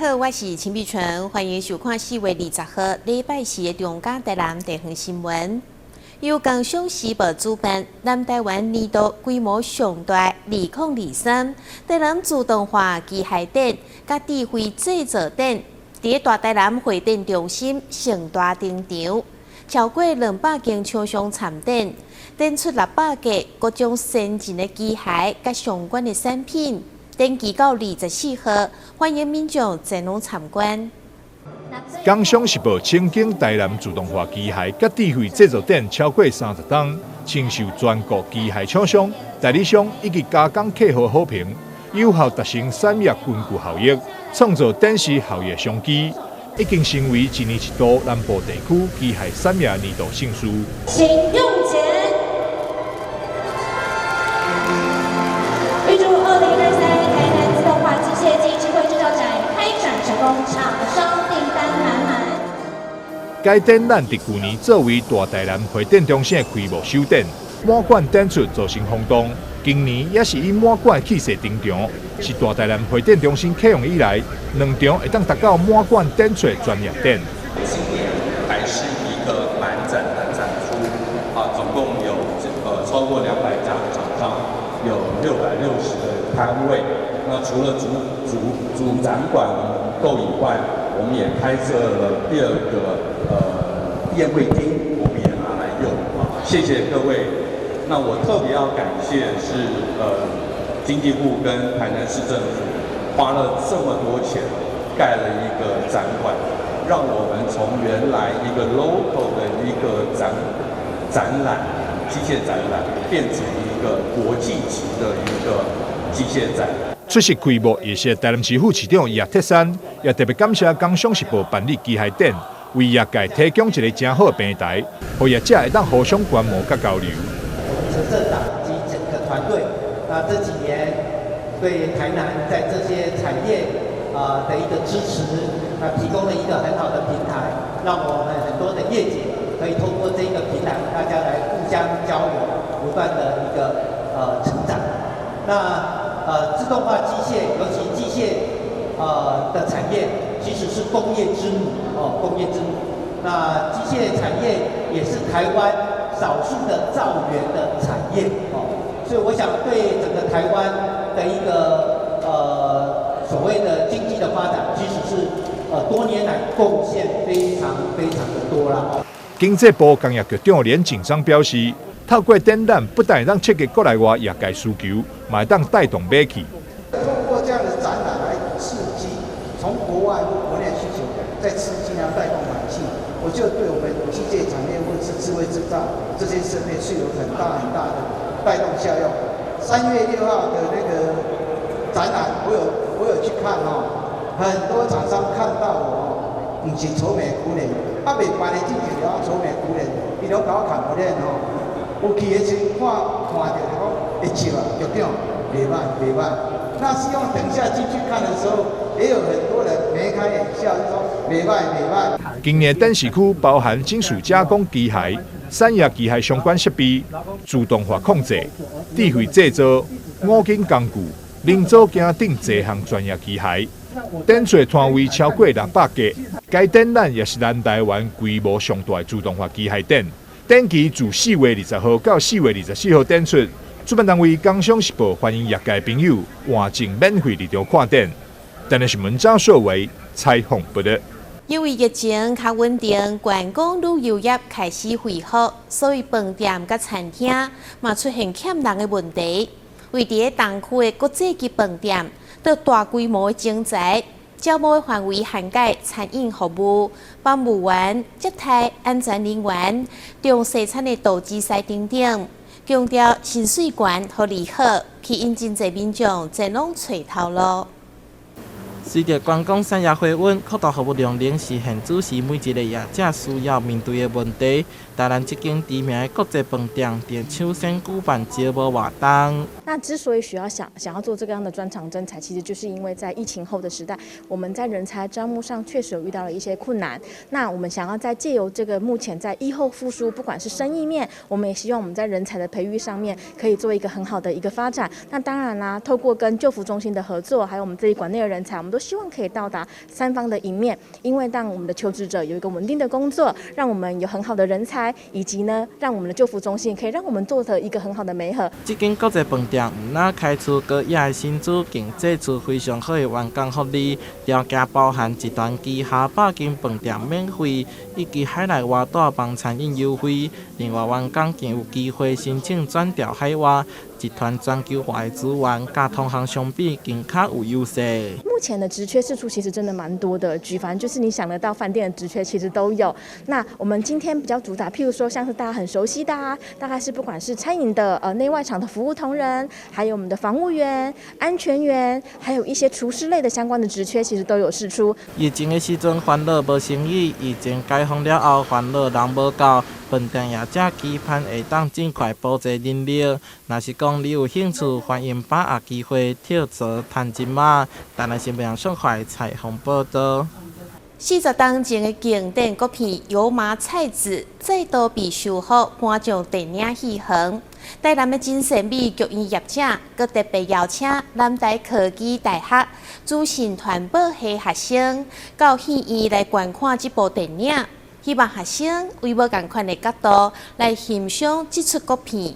好，我是秦碧純，歡迎收看4月20號禮拜四的中嘉台南地方新聞。由工商時報主辦，南台灣年度規模上大2023台南自動化機械展佮智慧製造展，佇大台南會展中心盛大登場，超過200間廠商參展，展出600架各種先進的機械佮相關的產品。展期到24號，歡迎民眾前往參觀。工商時報傾景台南自動化機械佮智慧製造展超過30冬，深受全國機械廠商、代理商以及加工客戶好評，有效達成產業群聚效益，創造展示效益商機，已經成為一年一度南部地區機械產業年度盛事。請用剪。預祝2023台南自動化機械暨智慧製造展開展成功，廠商訂單滿滿。該展覽佇舊年作為大台南會展中心的開幕首展，滿館展出造成轟動。今年也是以滿館的氣勢登場，是大台南會展中心啟用以來，兩場會當達到滿館展出的專業展。今年還是一個滿展的展出，啊，總共有超過200家廠商，有660個攤位。那除了主展館夠以外，我們也開設了第二個宴會廳，我們也拿來用啊。謝謝各位。那我特別要感謝是經濟部跟台南市政府花了這麼多錢蓋了一個展館，讓我們從原來一個 local 的一個展覽機械展覽，變成一個國際級的一個機械展。出席開幕儀式，台南市副市長葉鐵珊也特別感謝工商時報辦理機械展，為業界提供一個誠好的平台，予業者會當互相觀摩佮交流。陳社長及整個團隊，那這幾年對台南在這些產業啊的一個支持，那提供了一個很好的平台，讓我們很多的業界可以透過這個平台，大家來互相交流，不斷的一個成長。那自動化機械，尤其機械的產業，其實是工業之母哦，工業之母。那機械產業也是台灣少數的造園的產業哦，所以我想對整個台灣的一個所謂的經濟的發展，其實是多年來貢獻非常非常的多啦。經濟部工業局長連錦昌表示，透過展覽，不但會當刺激國內外業界需求，嘛會當帶動買氣。透過這樣的展覽來刺激從國外或國內需求，再刺激然後帶動買氣，我覺得對我們機械產業或是智慧製造這些設備是有很大很大的帶動效用。3月6號的那個展覽，我有去看哦，很多廠商看到我，毋是愁眉苦臉，啊未辦的之前就愁眉苦臉，伊攏共我看無臉吼。有去的時看看著就講會笑啊，局長袂䆀袂䆀。那希望等一下進去看的時候，也有很多人眉開眼笑，就說袂䆀袂䆀。今年展示區包含金屬加工機械、產業機械相關設備、自動化控制、智慧製造、五金工具、零組件等濟項專業機械。展出攤位超過600個。該展覽也是南台灣規模上大的自動化機械展。展期自4月20號到4月24號展出。主辦單位工商時報歡迎業界朋友換證免費入場看展。台南新聞張碩偉採訪報道。因為疫情較穩定，觀光旅遊業開始恢復，所以飯店佮餐廳嘛出現欠人的問題。位佇東區的國際級飯店，都大規模的徵才，招募的範圍涵蓋餐飲服務、服務員、接待、安全人員、中西餐的廚師等等。強調薪水懸、福利好，吸引真濟民眾前往揣頭路。隨著觀光產業回溫，擴大服務量仍是現此時每一个業者需要面對的問題。台南這間知名的國際飯店正搶先舉辦招募活動。那之所以需要想要做這個樣的專長徵才，其實就是因為在疫情後的時代，我們在人才招募上確實有遇到了一些困難。那我們想要在借由這個目前在疫後復甦，不管是生意面，我們也希望我們在人才的培育上面可以做一個很好的一個發展。那當然啦，透過跟就服中心的合作，還有我們自己館內的人才，我們都希望可以到達三方的贏面，因為讓我們的求職者有一個穩定的工作，讓我們有很好的人才，以及呢，讓我們的就服中心可以讓我們做的一個很好的媒合。這間國際飯店毋但開出高額的薪資，更祭出非常好的員工福利，條件包含集團旗下百間飯店免費，以及海內外大房餐飲優惠。另外，員工更有機會申請轉調海外，集團全球化的資源，佮同行相比更較有優勢。目前的職缺釋出其實真的蠻多的，舉凡就是你想得到飯店的職缺，其實都有。那我們今天比較主打，譬如說像是大家很熟悉的啊，大概是不管是餐飲的內外場的服務同仁，還有我們的房務員、安全員，還有一些廚師類的相關的職缺，其實都有釋出。疫情的時陣煩惱無生意，疫情解封了後煩惱人無夠，飯店業者期盼會當盡快補濟人力。若是講你有興趣，歡迎把握機會跳槽趁一馬。台南新聞上海採訪報道。40冬前的經典國片《油麻菜籽》再度被修復搬上電影戲院。台南的真善美劇院業者，閣特別邀請南台科技大學資訊傳播系學生到戲院來觀看這部電影，希望學生以無仝款的角度來欣賞這齣國片。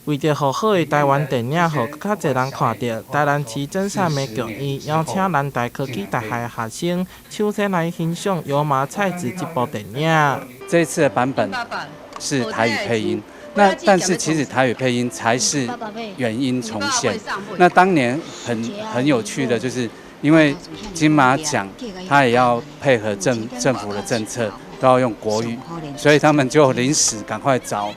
為著予好的台灣電影，予閣較濟人看著，台南市真善美劇院邀請南台科技大學的學生首先來欣賞《油麻菜籽》這部電影。這一次的版本是台語配音，那但是其實台語配音才是原音重現。那當年很有趣的就是，因為金馬獎，他也要配合政府的政策，都要用國語，所以他們就臨時趕快找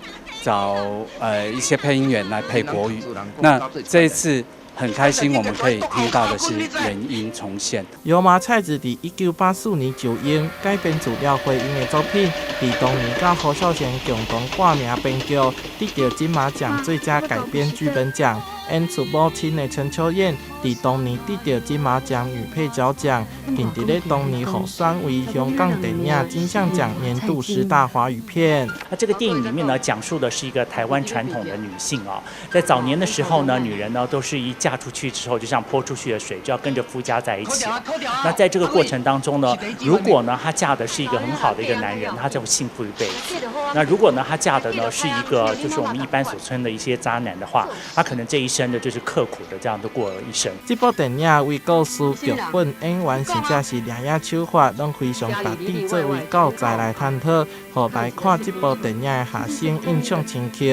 一些配音員來配國語。那這一次很開心，我們可以聽到的是原音重現。油麻菜籽佇1984年上映，改編自廖輝英的作品，佇當年佮侯孝賢共同掛名編劇，得著金馬獎最佳改編劇本獎。演出母親的陳秋燕，佇當年得著金馬獎女配角獎，更佇咧當年獲選為香港電影金像獎年度十大華語片。那這個電影裡面呢，講述的是一個台灣傳統的女性啊，在早年的時候呢，女人呢都是一嫁出去之後，就像潑出去的水，就要跟着夫家在一起。那在這個過程當中呢，如果呢她嫁的是一個很好的一個男人，她就會幸福一輩子。那如果呢她嫁的呢是一個就是我們一般所稱的一些渣男的話，她可能這一生的就是刻苦的這樣子過了一生。這部電影為故事、劇本、演員，甚至是攝影手法，攏非常實地作為教材來探討，予來看這部電影的學生印象深刻。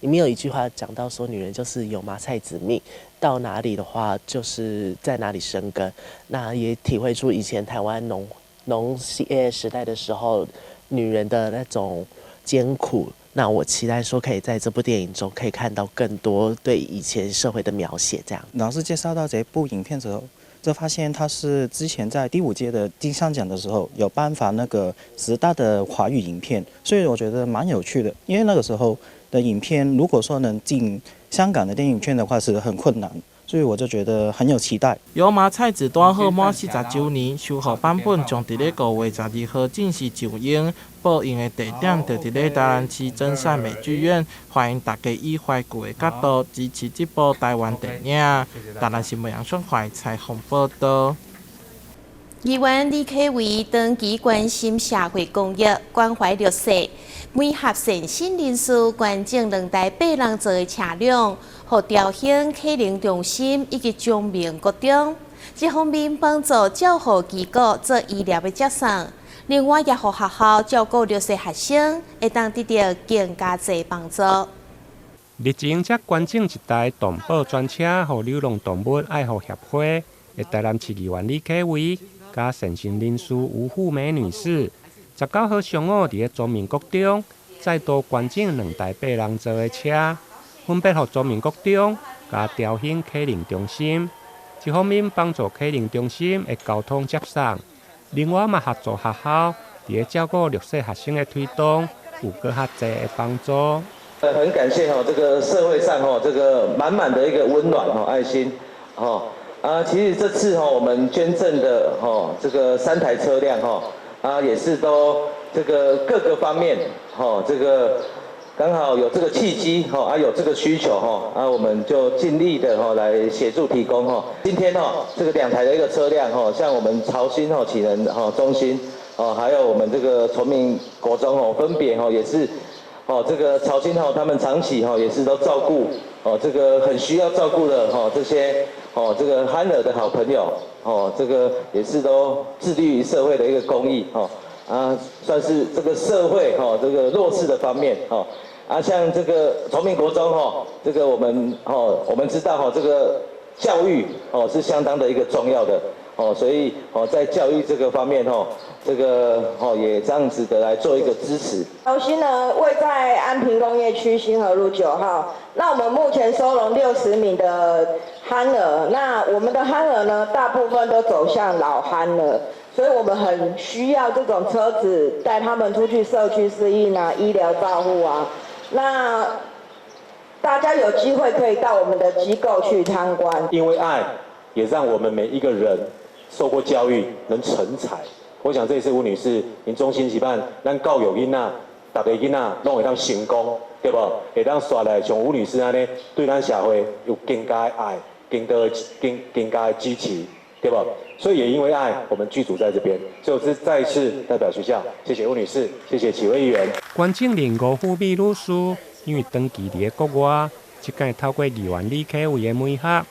裡面有一句話講到說，女人就是油麻菜籽命，到哪裡的話就是在哪裡生根。那也體會出以前台灣農業時代的時候，女人的那種艱苦。那我期待說，可以在這部電影中可以看到更多對以前社會的描寫。這樣，老師介紹到這部影片之後，就發現他是之前在第五屆的金像獎的時候有頒發那個十大的華語影片，所以我覺得蠻有趣的。因為那個時候的影片，如果說能進香港的電影圈的話，是很困難。所以我就覺得很有期待。油麻菜籽拄好滿40週年，修復版本將佇咧5月12號正式上映。播映的地點就佇咧台南市真善美劇院，歡迎大家以懷舊的角度支持這部台灣電影。台南新聞楊雙懷採訪報道。議員李啟維長期關心社會公益，關懷弱勢，媒合善心人士捐贈兩台八人座的車輛，予兆興啟靈中心以及彰明國中，一方面幫助照護機構做醫療的接送，另外也予學校照顧弱勢學生，會當得著更加濟幫助。日前才捐贈一台動保專車，予流浪動物愛護協會的台南市議員李啟維，佮善心人士吳富美女士，19號上午佇咧彰明國中再度捐贈兩台八人座的車，分別予彰明國中佮兆興啟靈中心。一方面幫助啟靈中心的交通接送，另外嘛合作學校佇咧照顧弱勢學生的推動，有閣較濟的幫助。很感謝吼，這個社會上吼，這個滿滿的一個溫暖吼，愛心，吼啊，其實這次吼我們捐贈的吼這個三台車輛吼啊，也是都這個各個方面吼，這個剛好有這個契機，吼啊有這個需求，吼啊我們就盡力的吼來協助提供，吼。今天吼這個兩台的一個車輛，吼像我們潮興吼啟能吼中心，哦還有我們這個崇明國中，吼分別吼也是，哦這個潮興吼他們長期吼也是都照顧，哦這個很需要照顧的吼這些哦這個憨兒的好朋友，哦這個也是都致力於社會的一個公益，吼啊算是這個社會吼這個弱勢的方面，吼。啊，像這個崇明國中吼，這個我們吼，我們知道吼，這個教育哦是相當的一個重要的哦，所以哦在教育這個方面吼，這個哦也這樣子的來做一個支持。中心呢位在安平工業區新和路9號，那我們目前收容60名的憨兒，那我們的憨兒呢大部分都走向老憨了。所以我們很需要這種車子帶他們出去社區適應啊、醫療照護啊。那大家有機會可以到我們的機構去參觀。因為愛，也讓我們每一個人受過教育，能成才。我想這一次吳女士，您衷心期盼，咱教育囡仔，逐个囡仔攏會當成功，對無？會當煞來像吳女士按呢，對咱社會有更加的愛，更多的更更加的支持，對無？所以也因為愛，我們劇組在這邊。最後是再一次代表學校，謝謝吳女士，謝謝幾位議員。關正玲吳富美女士，因為長期佇咧國外，這擺透過議員李啟偉的媒合，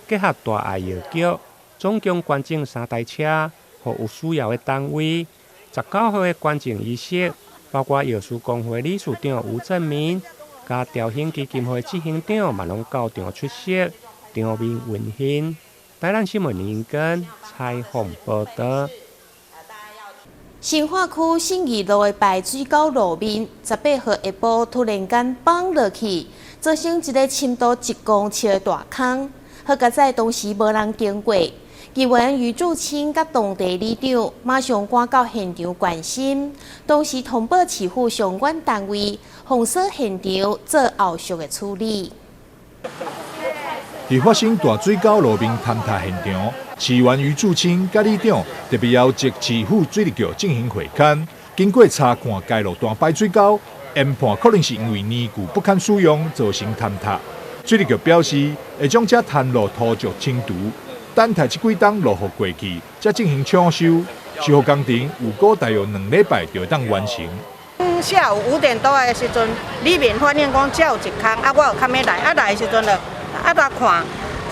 結合大愛藥局，總共捐贈三台車，予有需要的單位。19號的捐贈儀式，包括藥師公會理事長吳正明、佮兆興基金會執行長嘛攏到場出席，場面溫馨。台南新聞林根採訪報道。新化區信義路的排水溝路面，18號下晡突然間崩落去，造成一个深度1公尺的大空。好佳哉當時無人經過，議員余柱清佮當地里長馬上趕到現場關心，同時通報市府相關單位，封鎖現場做後續的處理。佇發生大水溝路面坍塌現場，市議員余柱清佮里長特別邀集市府水利局進行會勘，經過查看該路段排水溝，研判可能是因為年久不堪使用造成坍塌。水利局表示，會將這坍路土石清除，等待這幾冬落雨過去，才進行搶修。修復工程預估大約2禮拜就會當完成。下午5點多的時陣，里面反映講這有一空，啊，我有較欲來，啊來的時陣就啊來看，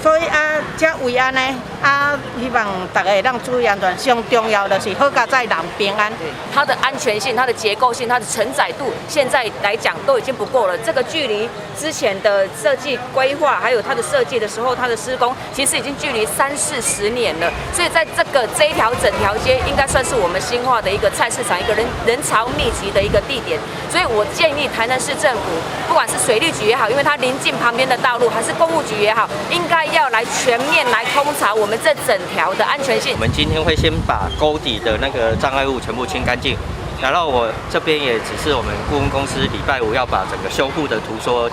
所以啊，才為按呢，啊，希望大家會當注意安全。上重要就是好佳哉人平安。它的安全性、它的結構性、它的承載度，現在來講都已經不夠了。這個距離之前的設計規劃，還有它的設計的時候，它的施工其實已經距離三四十年了。所以在這個這一條整條街，應該算是我們新化的一個菜市場，一個人人潮密集的一個地點。所以我建議台南市政府，不管是水利局也好，因為它臨近旁邊的道路，還是工務局也好，應該要來全面來通查我們這整條的安全性。我們今天會先把溝底的那個障礙物全部清乾淨，然後我這邊也指示我們顧問公司，禮拜五要把整個修復的圖說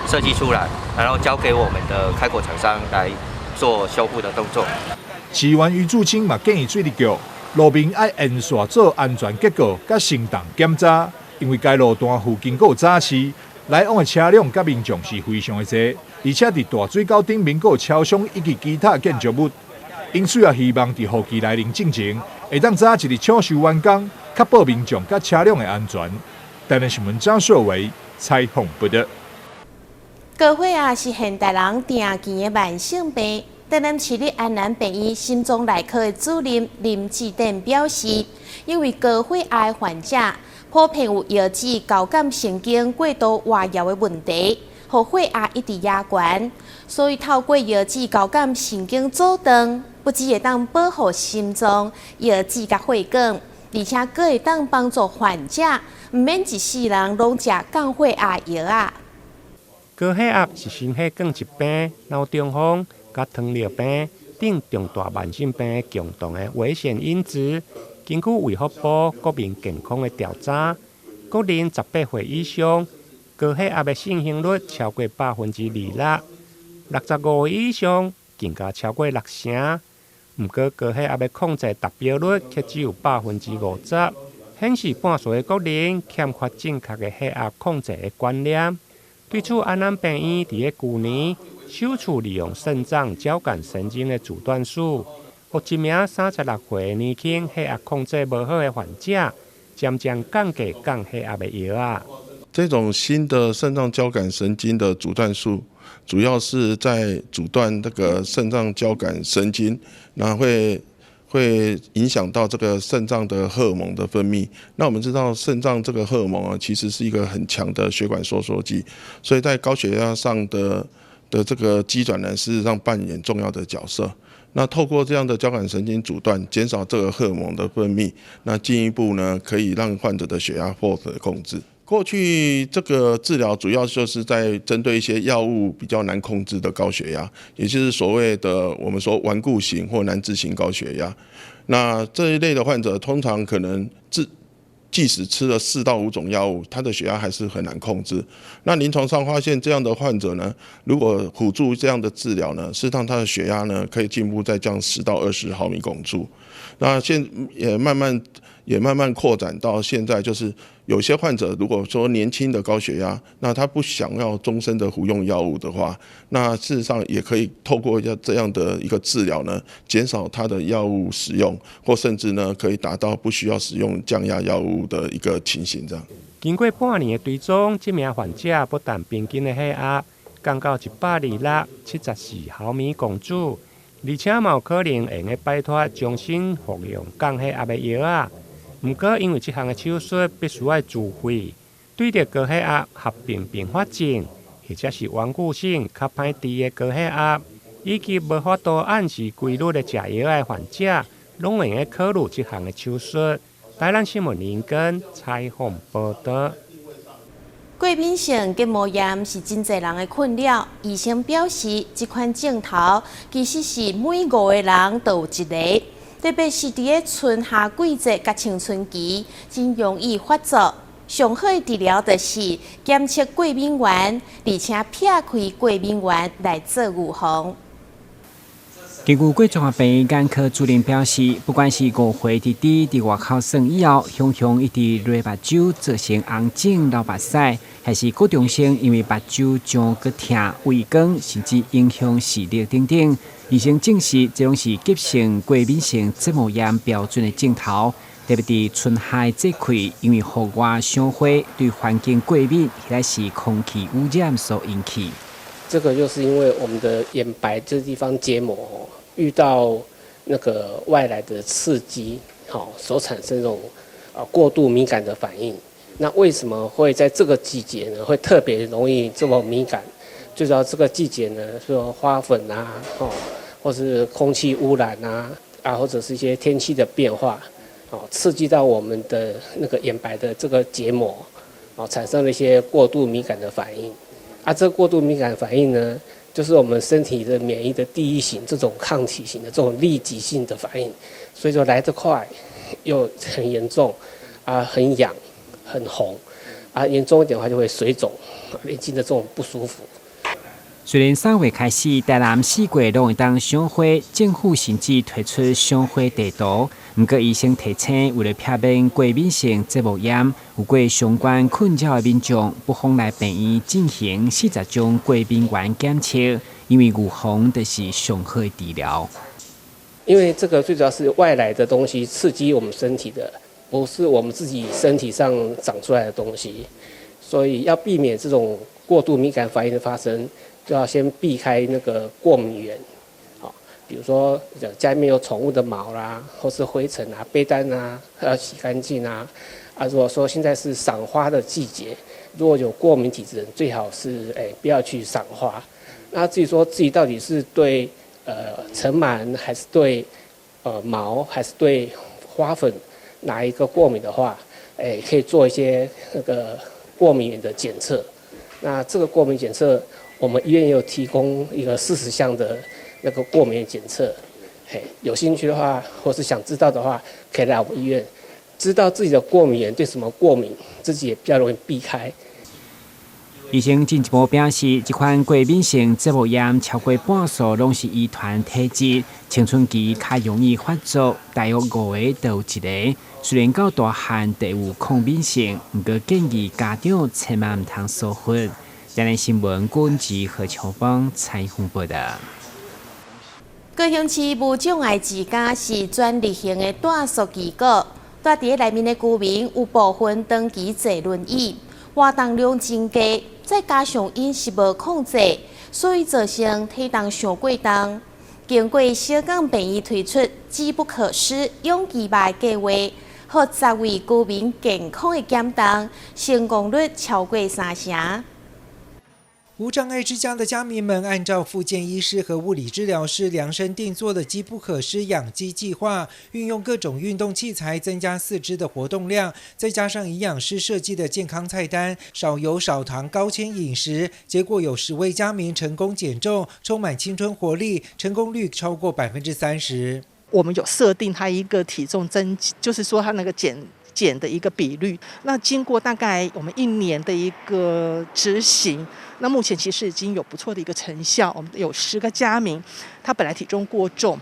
設計出來，然後交給我們的開口廠商來做修復的動作。市議員余柱清嘛建議水利局路面愛沿線做安全結構佮承重檢查，因為該路段附近閣有早市，來往的車輛佮民眾是非常的濟，而且佇大水溝頂面閣有超商以及其他建築物，因此也希望佇雨季來臨進前，會當早一日搶修完工，確保民眾佮車輛的安全。台南新聞張碩偉採訪報道。高血壓是現代人定見的慢性病。台南市立安南病院心臟內科的主任林志典表示，因為高血壓的患者普遍有腰子交感神經過度活躍的問題，予血壓一直壓懸，所以透過腰子交感神經阻斷，不只會當保護心臟、腰子佮血管，而且閣會當幫助患者毋免一世人攏食降血壓藥仔。高血壓是心血管疾病、腦中風、佮糖尿病等重大慢性病共同的危險因子。根據衛福部國民健康的調查，國人18歲以上高血壓的盛行率超過26%，65歲以上更加超過六成。毋過高血壓的控制達標率卻只有50%。顯示半數的國人欠缺正確的血壓控制的觀念。對此，安南病院佇咧舊年首次利用腎臟交感神經的阻斷術，予一名36歲年輕血壓控制無好的患者，漸漸降低降血壓的藥仔。這種新的腎臟交感神經的阻斷術，主要是在阻斷這個腎臟交感神經，那會影響到這個腎臟的荷爾蒙的分泌。那我們知道腎臟這個荷爾蒙啊，其實是一個很強的血管收縮劑，所以在高血壓上的這個機轉呢，事實上扮演重要的角色。那透過這樣的交感神經阻斷，減少這個荷爾蒙的分泌，那進一步呢，可以讓患者的血壓獲得控制。過去這個治療主要就是在針對一些藥物比較難控制的高血壓，也就是所謂的我們說頑固型或難治型高血壓。那這一類的患者通常可能即使吃了4到5種藥物，他的血壓還是很難控制。那臨床上發現這樣的患者呢，如果輔助這樣的治療呢，事實上他的血壓呢可以進一步再降10到20毫米汞柱。那現也慢慢擴展到現在，就是有些患者如果說年輕的高血壓，那他不想要終身的服用藥物的話，那事實上也可以透過要這樣的一個治療呢，減少他的藥物使用，或甚至呢可以達到不需要使用降壓藥物的一個情形。這樣。經過半年的追蹤，這名患者不但平均的血壓降到126、74毫米汞柱，而且嘛有可能會用得擺脫終身服用降血壓的藥仔。毋過，因為這項的手術必須愛自費，對著高血壓合併併發症，或者是頑固性較歹治的高血壓，以及無法度按時規律的食藥的患者，攏會用得考慮這項的手術。台南新聞林根採訪報導。過敏性結膜炎是真濟人的困擾。醫生表示，這款症頭其實是每五個人都有一個，特別是佇咧春夏季節佮青春期，真容易發作。上好的治療就是檢測過敏原，而且避開過敏原來做預防。根據貴綜合病院眼科主任表示，不管是5歲弟弟佇外口耍以後，雄雄一直流目睭造成紅腫流目屎，還是高中生因為目睭脹閣疼、畏光，甚至影響視力等等，醫生證實這攏是急性過敏性結膜炎標準的症頭。特別佇春夏節氣，因為戶外賞花對環境過敏，或者是空氣污染所引起。這個就是因為我們的眼白這地方結膜遇到那個外來的刺激，好所產生這種過度敏感的反應。那為什麼會在這個季節呢？會特別容易這麼敏感？最主要這個季節呢，說花粉啊，哦，或是空氣污染啊，啊，或者是一些天氣的變化，哦，刺激到我們的那個眼白的這個結膜，哦，產生了一些過度敏感的反應。啊，這個過度敏感反應呢，就是我們身體的免疫的第一型這種抗體型的這種立即性的反應，所以說來得快，又很嚴重，啊，很癢，很紅，啊，嚴重一點的話就會水腫，眼睛的這種不舒服。雖然3月開始，台南四季攏會當賞花，政府甚至推出賞花地圖。毋過醫生提醒，為了避免過敏性結膜炎，有過相關困擾的民眾，不妨來病院進行40種過敏原檢測，因為預防就是上好的治療。因為這個最主要是外來的東西刺激我們身體的，不是我們自己身體上長出來的東西，所以要避免這種過度敏感反應的發生，就要先避開那個過敏原，好，比如說家裡面有寵物的毛啦，或是灰塵啊、被單啊，要洗乾淨啊。啊，如果說現在是賞花的季節，如果有過敏體質的人，最好是不要去賞花。那至於說自己到底是對塵蟎還是對毛還是對花粉哪一個過敏的話，可以做一些那個過敏原的檢測。那這個過敏檢測，我們醫院有提供一個40項的那個過敏檢測，嘿，有興趣的話，或是想知道的話，可以來我們醫院，知道自己的過敏原對什麼過敏，自己也比較容易避開。醫生進一步表示，這款過敏性脊膜炎超過半數攏是遺傳體質，青春期較容易發作，大約五個就有一個。雖然到大漢就有抗敏性，毋過建議家長千萬毋通疏忽。台南新聞郭志何秋芳採訪報道。高雄市無障礙之家是全日型的住宿機構，住佇內面的居民有部分長期坐輪椅，活動量真低，再加上飲食無控制，所以造成體重傷過重。經過小港病院推出機不可失、勇氣吧計劃，予10位居民健康的減重，成功率超過三成。無障礙之家的家民們按照復健醫師和物理治療師量身定做的“機不可失養肌計劃”，運用各種運動器材增加四肢的活動量，再加上營養師設計的健康菜單，少油少糖、高纖飲食，結果有10位家民成功減重，充滿青春活力，成功率超過30%。我們有設定他一個體重增，就是說他那個減的一個比率。那經過大概我們一年的一個執行，那目前其實已經有不錯的一個成效。我們有10個家民，他本來體重過重，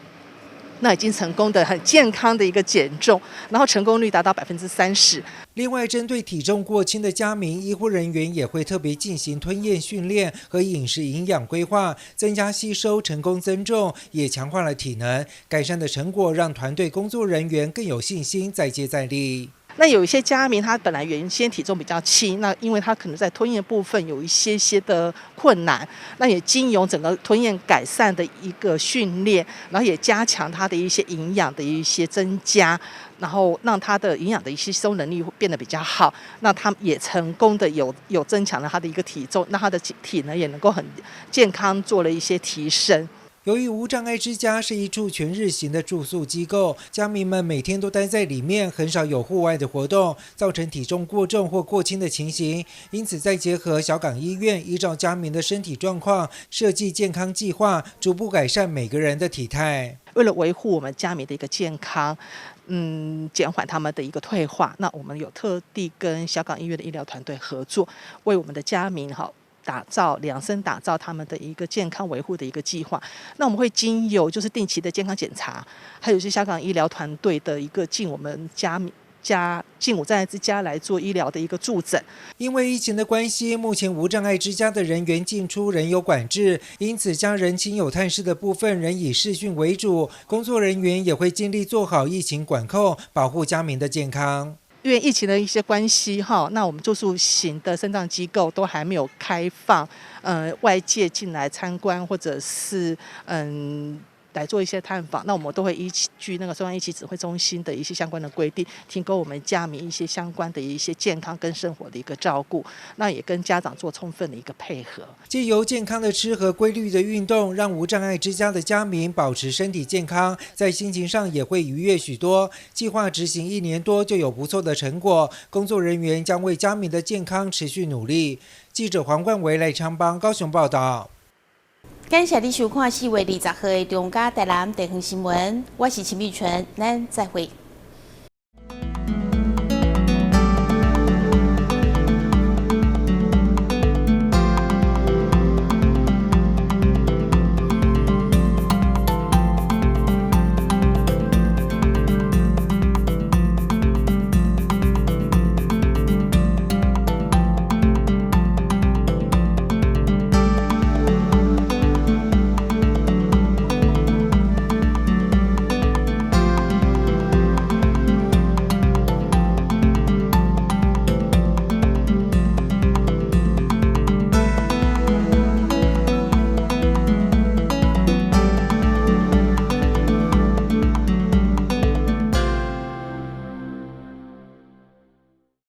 那已經成功的很健康的一個減重，然後成功率達到30%。另外，針對體重過輕的家民，醫護人員也會特別進行吞嚥訓練和飲食營養規劃，增加吸收，成功增重，也強化了體能。改善的成果讓團隊工作人員更有信心，再接再厲。那有一些家民，他本來原先體重比較輕，那因為他可能在吞嚥部分有一些些的困難，那也經由整個吞嚥改善的一個訓練，然後也加強他的一些營養的一些增加，然後讓他的營養的吸收能力變得比較好，那他也成功的有增強了他的一個體重，那他的體能也能夠很健康做了一些提升。由於無障礙之家是一處全日型的住宿機構，家民們每天都待在裡面，很少有戶外的活動，造成體重過重或過輕的情形。因此，再結合小港醫院，依照家民的身體狀況設計健康計劃，逐步改善每個人的體態。為了維護我們家民的一個健康，減緩他們的一個退化，那我們有特地跟小港醫院的醫療團隊合作，為我們的家民哈，打造量身打造他們的一個健康維護的一個計劃。那我們會經由就是定期的健康檢查，還有是香港醫療團隊的一個進我們家進無障礙之家來做醫療的一個助診。因為疫情的關係，目前無障礙之家的人員進出仍有管制，因此家人親友探視的部分仍以視訊為主。工作人員也會盡力做好疫情管控，保護家民的健康。因為疫情的一些關係，哈，那我們住宿型的身障機構都還沒有開放，外界進來參觀或者是來做一些探訪，那我們都會依據那個中央疫情指揮中心的一些相關的規定，提供我們家民一些相關的一些健康跟生活的一個照顧，那也跟家長做充分的一個配合。藉由健康的吃和規律的運動，讓無障礙之家的家民保持身體健康，在心情上也會愉悅許多。計劃執行一年多就有不錯的成果，工作人員將為家民的健康持續努力。記者黃冠維、賴昌邦高雄報道。感謝你收看4月20號的中嘉台南地方新聞，我是陳美純，咱再會。